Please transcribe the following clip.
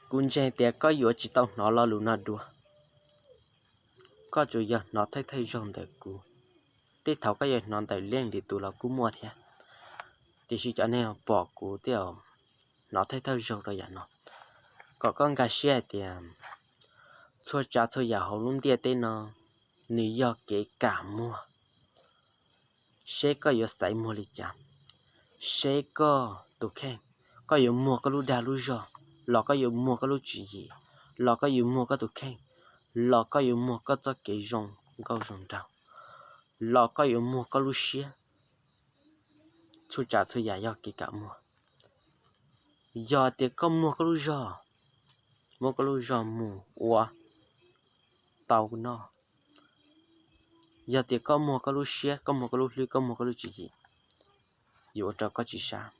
Kuv ntseeg tias koj yuav tsis tau hnov lo lus no dua. Koj tsuas yog hnov thawj thawj zaug ntawm kuv. Tej thaum koj yuav hnov ntawm leej lwm tus los kuj muaj thiab, tiam sis cov neeg pom kuv thiaj hnov thawj thawj zaug rau yam no. Kom koj nkag siab hais tias txhua tsav txhua yam hauv lub ntiaj teb no, nws yog kev kam muag. Seb koj yuav xaiv muag li cas, seb koj tus kheej, koj yuav muag koj lub dag lub zog, los koj yuav muag koj lub tswv yim, los koj yuav muag koj tus kheej, los koj yuav muag koj txoj kev zoo nkauj zoo nraug, los koj yuav muag koj lub siab. Txhua tsav txhua yam yog kev kam muag. Yog tias koj muag koj lub zog, muab koj lub zog mus ua tau noj. Yog tias koj muag koj lub siab, koj muag koj lub hlwb, koj muag koj lub tswv yim, yuav ua rau koj tsis sab.